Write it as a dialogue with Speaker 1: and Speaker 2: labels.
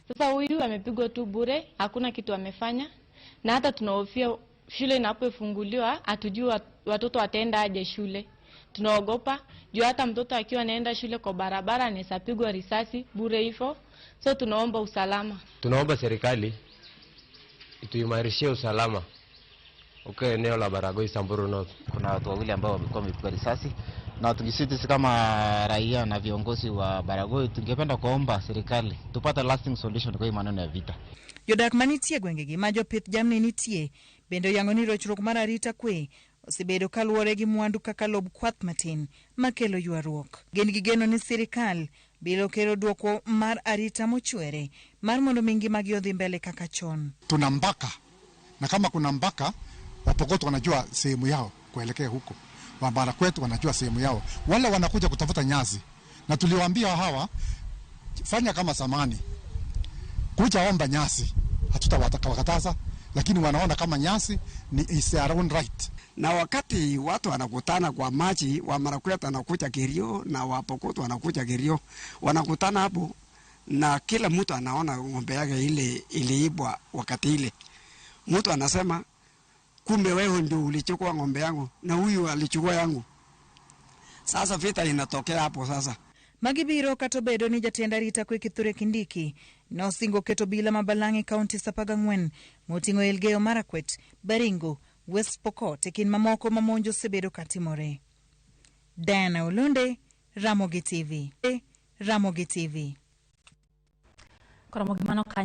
Speaker 1: Sasa huyu amepigwa tu bure, hakuna kitu amefanya, na hata tunahofia shule inapofunguliwa, hatujui watoto wataenda aje shule. Tunaogopa juu hata mtoto akiwa anaenda shule kwa barabara anaweza pigwa risasi bure hivyo, so tunaomba usalama.
Speaker 2: Tunaomba serikali ituimarishie usalama huko eneo la Baragoi, Samburu North.
Speaker 3: Kuna watu wawili ambao wamekuwa wamepigwa risasi na sisi kama raia na viongozi wa Baragoi tungependa kuomba serikali tupate lasting solution kwa hii maneno ya vita.
Speaker 4: Jodak manitie gwengegi ma jopith jamni nitie bende oyango ni rochruok mar arita kwe osebedo kaluwore gi mwandu kaka lob kwath matin makelo ywaruok. Gin gi geno ni sirikal biro kelo duoko mar arita mochwere mar mondo mi ngimagi odhi mbele kaka chon.
Speaker 5: Tuna mpaka na kama kuna mpaka, Wapokoto wanajua sehemu yao kuelekea huko, Wamarakwet wanajua sehemu yao, wale wanakuja kutafuta nyasi, na tuliwaambia hawa, fanya kama zamani, kuja omba nyasi, hatutawakataza, lakini wanaona kama nyasi ni is their own right.
Speaker 6: Na wakati watu wanakutana kwa maji, Wamarakwet wanakuja Kerio na Wapokoto wanakuja Kerio, wanakutana hapo na kila mtu anaona ng'ombe yake ile iliibwa wakati ile. Mtu anasema, "Kumbe wewe ndio ulichukua ng'ombe yangu na huyu alichukua yangu." Sasa vita inatokea hapo sasa.
Speaker 4: Magi biro kata obedo ni jatend arita kwe Kithure Kindiki nosingo keto obila ma Balang' e kaunti 14 moting'o Elgeyo Marakwet, Baringo, West Pokot e kind mamoko ma monj osebedo katimore. Diana Olunde, Ramogi TV. Ramogi TV.
Speaker 7: Koro mano.